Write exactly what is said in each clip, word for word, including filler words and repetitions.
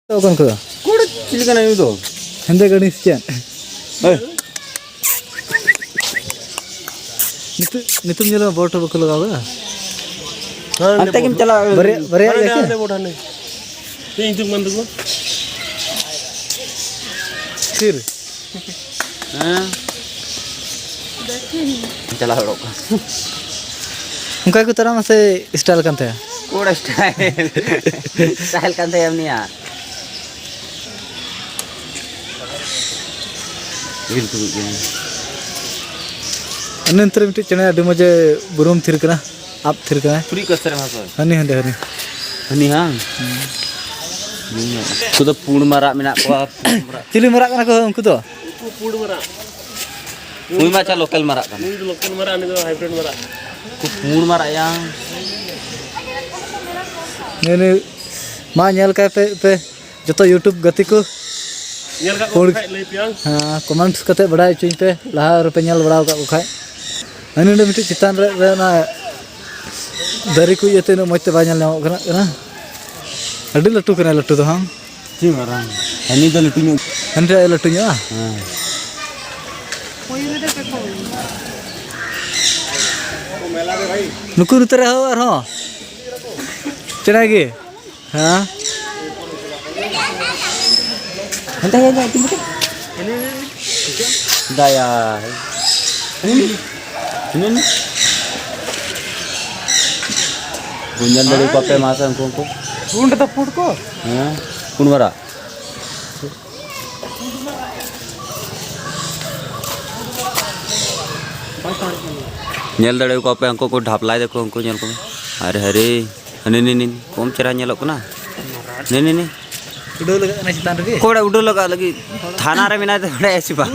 ᱚᱠᱚᱭ ᱠᱚ? ᱠᱚᱲᱟ ᱪᱤᱞᱤ ᱠᱟᱱᱟᱭ ᱩᱱᱤ ᱫᱚ? ᱦᱮᱸᱫᱮ ᱜᱟᱹᱰᱤ ᱥᱮ ᱪᱮᱫ? ᱦᱮᱸ᱾ ᱱᱤᱛᱚᱜ, ᱱᱤᱛᱚᱜ ᱧᱮᱞ ᱢᱮ, ᱵᱚᱞ ᱴᱷᱮᱱ ᱵᱟᱠᱚ ᱞᱟᱜᱟᱣ ᱠᱟᱫᱟ᱾ ᱦᱟᱱᱛᱮ ᱜᱮᱢ ᱪᱟᱞᱟᱜ᱾ ᱵᱟᱨᱭᱟ, ᱵᱟᱨᱭᱟ ᱦᱟᱱᱮ, ᱜᱮᱭᱟ ᱥᱮ? ᱦᱟᱱᱮ ᱵᱚᱞ ᱦᱟᱱᱮ᱾ ᱤᱧ ᱧᱩᱛᱩᱢ ᱠᱟᱱ ᱛᱟᱠᱚᱣᱟ᱾ ᱛᱷᱤᱨ᱾ ᱦᱮᱸ᱾ ᱪᱟᱞᱟᱣ ᱦᱚᱲᱚᱜ ᱠᱟᱱ᱾ ᱚᱱᱠᱟ ᱜᱮᱠᱚ ᱛᱟᱲᱟᱢᱟ ᱥᱮ style ᱠᱟᱱ ᱛᱟᱭᱟ? ᱠᱚᱲᱟ style᱾ Style ᱠᱟᱱ ᱛᱟᱭᱟ ᱩᱱᱤᱭᱟᱜ᱾ ᱵᱤᱞᱠᱩᱞ ᱜᱮ᱾ ᱤᱱᱟᱹ ᱱᱚᱛᱮ ᱨᱮ ᱢᱤᱫᱴᱤᱡ ᱪᱮᱬᱮ ᱟᱹᱰᱤ ᱢᱚᱡᱮ ᱵᱩᱨᱩᱢ ᱛᱷᱤᱨ ᱠᱟᱱᱟ, ᱟᱵ ᱛᱷᱤᱨ ᱠᱟᱱᱟᱭ᱾ ᱯᱩᱨᱤ ᱠᱚ ᱥᱮᱨᱢᱟ ᱠᱚ᱾ ᱦᱟᱹᱱᱤ ᱦᱟᱸᱰᱮ, ᱦᱟᱹᱱᱤ᱾ ᱦᱟᱹᱱᱤ ᱦᱟᱝ? ᱩᱱᱠᱩ ᱫᱚ ᱯᱩᱸᱰ ᱢᱟᱨᱟᱜ ᱢᱮᱱᱟᱜ ᱠᱚᱣᱟ, ᱯᱩᱸᱰ ᱢᱟᱨᱟᱜ᱾ ᱪᱤᱞᱤ ᱢᱟᱨᱟᱜ ᱠᱟᱱᱟ ᱠᱚ ᱩᱱᱠᱩ ᱫᱚ? ᱩᱱᱠᱩ ᱯᱩᱸᱰ ᱢᱟᱨᱟᱜ᱾ ᱩᱱᱤ ᱢᱟ ᱟᱪᱪᱷᱟ local ᱢᱟᱨᱟᱜ ᱠᱟᱱᱟ᱾ ᱩᱱᱤ ᱫᱚ local ᱢᱟᱨᱟᱜ, ᱩᱱᱤ ᱫᱚ hybrid ᱢᱟᱨᱟᱜ᱾ ᱩᱱᱠᱩ ᱯᱩᱸᱰ ᱢᱟᱨᱟᱜ ᱭᱟ᱾ ᱱᱤ-, ᱱᱤ-, ᱢᱟ ᱧᱮᱞ ᱠᱟᱭ ᱯᱮ, ᱯᱮ᱾ ᱡᱚᱛᱚ YouTube ᱜᱟᱛᱮ ᱠᱚ᱾ ᱧᱮᱞ ᱠᱟᱜ ᱠᱚ ᱯᱩᱸᱰ-, ᱠᱷᱟᱡ ᱞᱟᱹᱭ ᱯᱮᱭᱟᱝ᱾ ᱦᱮᱸ, comments ᱠᱟᱛᱮ ᱵᱟᱲᱟᱭ ᱦᱚᱪᱚᱧ ᱯᱮ, ᱞᱟᱦᱟ ᱨᱮᱯᱮ ᱧᱮᱞ ᱵᱟᱲᱟ ᱟᱠᱟᱫ ᱠᱚ ᱠᱷᱟᱡ᱾ ᱦᱟᱹᱱᱤ ᱱᱚᱰᱮ ᱢᱤᱫᱴᱤᱡ ᱪᱮᱛᱟᱱ ᱨᱮ, ᱨᱮ ᱚᱱᱟ ᱫᱟᱨᱮ ᱠᱚ ᱤᱭᱟᱹᱛᱮ ᱩᱱᱟᱹᱜ ᱢᱚᱡᱽ ᱛᱮ ᱵᱟᱭ ᱧᱮᱞ ᱧᱟᱢᱚᱜ ᱠᱟᱱᱟ, ᱠᱟᱱᱟ᱾ ᱟᱹᱰᱤ ᱞᱟᱹᱴᱩ ᱠᱟᱱᱟᱭ, ᱞᱟᱹᱴᱩ ᱫᱚ ᱦᱟᱝ? ᱪᱮᱫ ᱢᱟᱨᱟᱝ? ᱦᱟᱹᱱᱤ ᱫᱚ ᱞᱟᱹᱴᱩ ᱧᱚᱜ᱾ ᱦᱟᱹᱱᱤ ᱫᱚ ᱞᱟᱹᱴᱩ ᱧᱚᱜᱼᱟ? ᱦᱮᱸ᱾ ᱱᱩᱠᱩ ᱱᱚᱛᱮ ᱨᱮ ᱦᱚᱸ ᱟᱨᱦᱚᱸ᱾ ᱪᱮᱬᱮ ᱜᱮ᱾ ᱦᱮᱸ? ᱦᱟᱱᱛᱮ, ᱦᱟᱱᱛᱮ, ᱦᱟᱱᱛᱮ, ᱦᱟᱱᱛᱮ᱾ ᱫᱟᱭᱟ᱾ ᱦᱤᱱᱟᱹᱱ᱾ ᱵᱚᱱ ᱧᱮᱞ ᱫᱟᱲᱮ ᱟᱠᱚᱣᱟ ᱯᱮ ᱢᱟᱥᱮ ᱩᱱᱠᱩ, ᱩᱱᱠᱩ᱾ ᱯᱩᱸᱰ ᱫᱚ ᱯᱩᱸᱰ ᱠᱚ? ᱦᱮᱸ, ᱯᱩᱸᱰ ᱢᱟᱨᱟᱜ᱾ ᱧᱮᱞ ᱫᱟᱲᱮ ᱟᱠᱚᱣᱟ ᱯᱮ ᱩᱱᱠᱩ ᱠᱚ ᱰᱷᱟᱯᱞᱟᱭ ᱫᱟᱠᱚ, ᱩᱱᱠᱩ ᱧᱮᱞ ᱠᱚᱢᱮ᱾ ᱟᱨᱮ ᱦᱟᱨᱮ, ᱦᱟᱹᱱᱤ ᱱᱤ ᱱᱤ ᱠᱚᱢ ᱪᱮᱦᱨᱟ ᱧᱮᱞᱚᱜ ᱠᱟᱱᱟ᱾ ᱱᱤ ᱱᱤ ᱱᱤ᱾ ᱩᱰᱟᱹᱣ ᱞᱟᱜᱟᱜ ᱠᱟᱱᱟ ᱪᱮᱛᱟᱱ ᱨᱮᱜᱮ᱾ ᱚᱠᱚᱭ ᱚᱸᱰᱮ ᱩᱰᱟᱹᱣ ᱞᱟᱜᱟᱜ ᱞᱟᱹᱜᱤᱫ? ᱛᱷᱟᱱᱟ ᱨᱮ ᱢᱮᱱᱟᱭ ᱛᱮ ᱵᱟᱲᱟᱭᱟ ᱥᱮ ᱵᱟᱝ?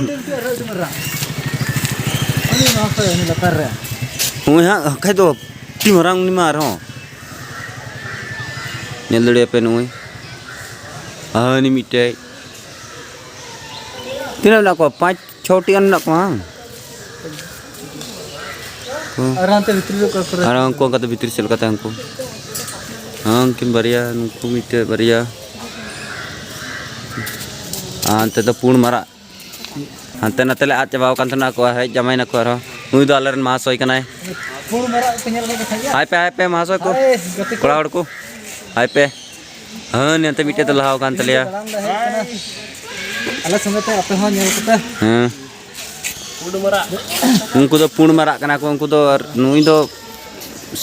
ᱩᱱᱤ ᱢᱟᱥᱮ ᱩᱱᱤ ᱞᱟᱛᱟᱨ ᱨᱮ᱾ ᱦᱳᱭ ᱦᱟᱸᱜ, ᱵᱟᱠᱷᱟᱡ ᱫᱚ ᱟᱹᱰᱤ ᱢᱟᱨᱟᱝ ᱩᱱᱤ ᱢᱟ ᱟᱨᱦᱚᱸ᱾ ᱧᱮᱞ ᱫᱟᱲᱮᱭᱟᱯᱮ ᱱᱩᱭ᱾ ᱦᱟᱹᱱᱤ ᱢᱤᱫᱴᱮᱡ᱾ ᱛᱤᱱᱟᱹᱜ ᱢᱮᱱᱟᱜ ᱠᱚᱣᱟ? ᱯᱟᱸᱪ, ᱪᱷᱚ ᱴᱤ ᱜᱟᱱ ᱢᱮᱱᱟᱜ ᱠᱚᱣᱟ, ᱵᱟᱝ? ᱦᱩᱸ᱾ ᱟᱨ ᱦᱟᱱᱛᱮ ᱵᱷᱤᱛᱨᱤ ᱨᱮ ᱚᱠᱟ ᱠᱚᱨᱮ? ᱟᱨ ᱩᱱᱠᱩ ᱚᱱᱠᱟᱛᱮ ᱵᱷᱤᱛᱨᱤ ᱥᱮᱫ ᱞᱮᱠᱟᱛᱮ ᱩᱱᱠᱩ᱾ ᱦᱮᱸ, ᱩᱱᱠᱤᱱ ᱵᱟᱨᱭᱟ, ᱱᱩᱠᱩ ᱢᱤᱫᱴᱮᱡ ᱵᱟᱨᱭᱟ᱾ ᱟᱨ ᱚᱱᱛᱮ ᱫᱚ ᱯᱩᱸᱰ ᱢᱟᱨᱟᱜ ᱦᱟᱱᱛᱮ ᱱᱟᱛᱮ ᱞᱮ ᱟᱫ ᱪᱟᱵᱟᱣ ᱟᱠᱟᱱ ᱛᱟᱦᱮᱱᱟ, ᱟᱠᱚ ᱦᱮᱡ ᱡᱟᱢᱟᱭ ᱱᱟᱠᱚ ᱟᱨᱦᱚᱸ᱾ ᱱᱩᱭ ᱫᱚ ᱟᱞᱮᱨᱮᱱ ᱢᱟᱦᱟᱥᱚᱭ ᱠᱟᱱᱟᱭ᱾ ᱯᱩᱸᱰ ᱢᱟᱨᱟᱜ ᱯᱮ ᱧᱮᱞ ᱠᱟᱫᱮ ᱠᱷᱟᱡ ᱭᱟ? ᱦᱟᱭ ᱯᱮ, ᱦᱟᱭ ᱯᱮ, ᱢᱟᱦᱟᱥᱚᱭ ᱠᱚ, ᱦᱟᱭ, ᱜᱟᱛᱮ ᱠᱚ᱾ ᱠᱚᱲᱟ ᱦᱚᱲ ᱠᱚ, ᱦᱟᱭ ᱯᱮ᱾ ᱦᱮᱸ, ᱱᱚᱛᱮ ᱢᱤᱫᱴᱮᱡ ᱫᱚ ᱞᱟᱦᱟᱣ ᱟᱠᱟᱱ ᱛᱟᱞᱮᱭᱟ᱾ ᱫᱟᱬᱟᱱ ᱞᱮ ᱦᱮᱡ ᱠᱟᱱᱟ᱾ ᱟᱞᱮ ᱥᱚᱸᱜᱮ ᱛᱮ ᱟᱯᱮ ᱦᱚᱸ ᱧᱮᱞ ᱠᱚᱯᱮ᱾ ᱦᱮᱸ᱾ ᱩᱱᱠᱩ ᱫᱚ ᱯᱩᱸᱰ ᱢᱟᱨᱟᱜ ᱠᱟᱱᱟ ᱠᱚ, ᱩᱱᱠᱩ ᱫᱚ, ᱟᱨ ᱱᱩᱭ ᱫᱚ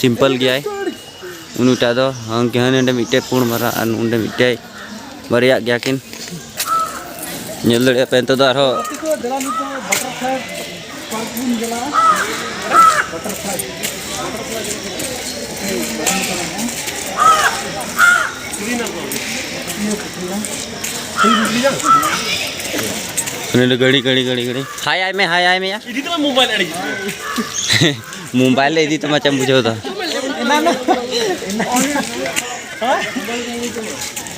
simple ᱜᱮᱭᱟᱭ᱾ ᱩᱱᱤᱴᱟᱜ ᱫᱚ ᱦᱟᱱᱠᱮ ᱦᱟᱹᱱᱤ ᱱᱚᱰᱮ ᱢᱤᱫᱴᱮᱡ ᱯᱩᱸᱰ ᱢᱟᱨᱟᱜ ᱟᱨ ᱱᱚᱰᱮ ᱢᱤᱫᱴᱮᱡ, ᱵᱟᱨᱭᱟᱜ ᱜᱮᱭᱟ ᱠᱤᱱ᱾ ᱧᱮᱞ ᱫᱟᱲᱮᱭᱟᱜ ᱯᱮ, ᱱᱤᱛᱚᱜ ᱫᱚ ᱟᱨᱦᱚᱸ ᱩᱱᱤ ᱫᱚ ᱜᱟᱹᱲᱤ, ᱜᱟᱹᱲᱤ, ᱜᱟᱹᱲᱤ, ᱜᱟᱹᱲᱤ᱾ ᱦᱟᱭ ᱟᱭ ᱢᱮ, ᱦᱟᱭ ᱟᱭ ᱢᱮ ᱭᱟ᱾ ᱤᱫᱤ ᱛᱟᱢᱟ ᱢᱳᱵᱟᱭᱤᱞ ᱟᱲᱮ᱾ ᱢᱳᱵᱟᱭᱤᱞ ᱞᱮ ᱤᱫᱤ ᱛᱟᱢᱟ, ᱪᱮᱫ ᱮᱢ ᱵᱩᱡᱷᱟᱹᱣ ᱫᱟ?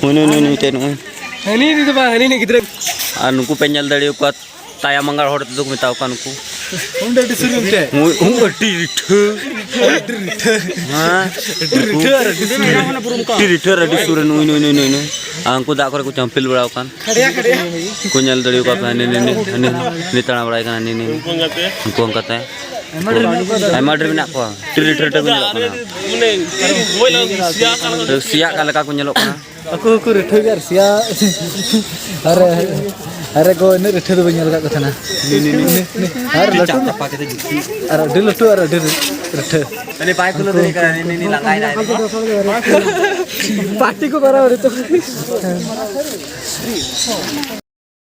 ᱱᱩᱭ, ᱱᱩᱭ, ᱱᱩᱭ, ᱱᱩᱭ, ᱢᱤᱫᱴᱮᱱ ᱱᱩᱭ᱾ ᱦᱟᱹᱱᱤ ᱤᱫᱤ ᱫᱚ ᱵᱟᱝ, ᱦᱟᱹᱱᱤ ᱱᱤᱭᱟᱹ ᱜᱤᱫᱽᱨᱟᱹ᱾ ᱟᱨ ᱱᱩᱠᱩ ᱯᱮ ᱧᱮᱞ ᱫᱟᱲᱮᱭᱟᱠᱚᱣᱟ, ᱛᱟᱭᱟ ᱢᱟᱸᱜᱟᱲ ᱦᱚᱲ ᱛᱮᱫᱚ ᱠᱚ ᱢᱮᱛᱟᱣ ᱠᱚᱣᱟ ᱱᱩᱠᱩ᱾ ᱩᱱᱤ ᱫᱚ ᱟᱹᱰᱤ ᱥᱩᱨ ᱨᱮ ᱢᱮᱱᱟᱭᱟ᱾ ᱦᱳᱭ, ᱦᱳᱭ, ᱟᱹᱰᱤ ᱨᱤᱴᱷᱟᱹ᱾ ᱦᱮᱸ᱾ ᱟᱹᱰᱤ ᱨᱤᱴᱷᱟᱹ ᱟᱨ ᱟᱹᱰᱤ ᱥᱩᱨ ᱨᱮ᱾ ᱟᱹᱰᱤ ᱨᱤᱴᱷᱟᱹ ᱟᱨ ᱟᱹᱰᱤ ᱥᱩᱨ ᱨᱮ, ᱱᱩᱭ, ᱱᱩᱭ, ᱱᱩᱭ, ᱱᱩᱭ, ᱱᱩᱭ᱾ ᱟᱨ ᱩᱱᱠᱩ ᱫᱟᱜ ᱠᱚᱨᱮ ᱠᱚ ᱪᱟᱢᱯᱤᱞ ᱵᱟᱲᱟᱣ ᱠᱟᱱ᱾ ᱠᱚ ᱧᱮᱞ ᱫᱟᱲᱮ ᱟᱠᱟᱫ ᱯᱮ, ᱦᱟᱹᱱᱤ, ᱱᱤ, ᱱᱤ, ᱦᱟᱹᱱᱤ, ᱱᱤ ᱛᱟᱲᱟᱢ ᱵᱟᱲᱟᱭ ᱠᱟᱱᱟ, ᱦᱟᱹᱱᱤ, ᱱᱤ, ᱱᱤ᱾ ᱩᱱᱠᱩ ᱚᱱᱠᱟᱛᱮ᱾ ᱟᱭᱢᱟ ᱰᱷᱮᱨ ᱢᱮᱱᱟᱜ ᱠᱚᱣᱟ᱾ ᱟᱹᱰᱤ ᱨᱤᱴᱷᱟᱹ, ᱨᱤᱴᱷᱟᱹ ᱠᱚ ᱧᱮᱞᱚᱜ ᱠᱟᱱᱟ᱾ ᱥᱮᱭᱟᱜ ᱠᱟᱱ ᱞᱮᱠᱟ ᱠᱚ ᱧᱮᱞᱚᱜ ᱠᱟᱱᱟ᱾ ᱟᱠᱚ ᱦᱚᱸᱠᱚ ᱨᱤᱴᱷᱟᱹ ᱜᱮᱭᱟ ᱟᱨ ᱥᱮᱭᱟ᱾ ᱟᱨ, ᱟᱨ ᱜᱚ, ᱤᱱᱟᱹᱜ ᱨᱤᱴᱷᱟᱹ ᱫᱚ ᱵᱟᱹᱧ ᱧᱮᱞ ᱟᱠᱟᱫ ᱠᱚ ᱛᱟᱦᱮᱱᱟ᱾ ᱟᱨ ᱞᱟᱹᱴᱩ, ᱟᱨ ᱟᱹᱰᱤ ᱞᱟᱹᱴᱩ ᱟᱨ ᱟᱹᱰᱤ ᱨᱤᱴᱷᱟᱹ᱾ ᱩᱱᱤ ᱵᱟᱭ ᱠᱷᱩᱞᱟᱹᱣ ᱫᱟᱲᱮᱭᱟᱜ ᱠᱟᱱᱟ, ᱱᱤ, ᱱᱤ, ᱱᱤ ᱞᱟᱸᱜᱟᱭᱮᱱᱟᱭ᱾ ᱯᱟᱴᱤ ᱠᱚ ᱵᱟᱨᱟᱵᱟᱨᱤ ᱛᱚ᱾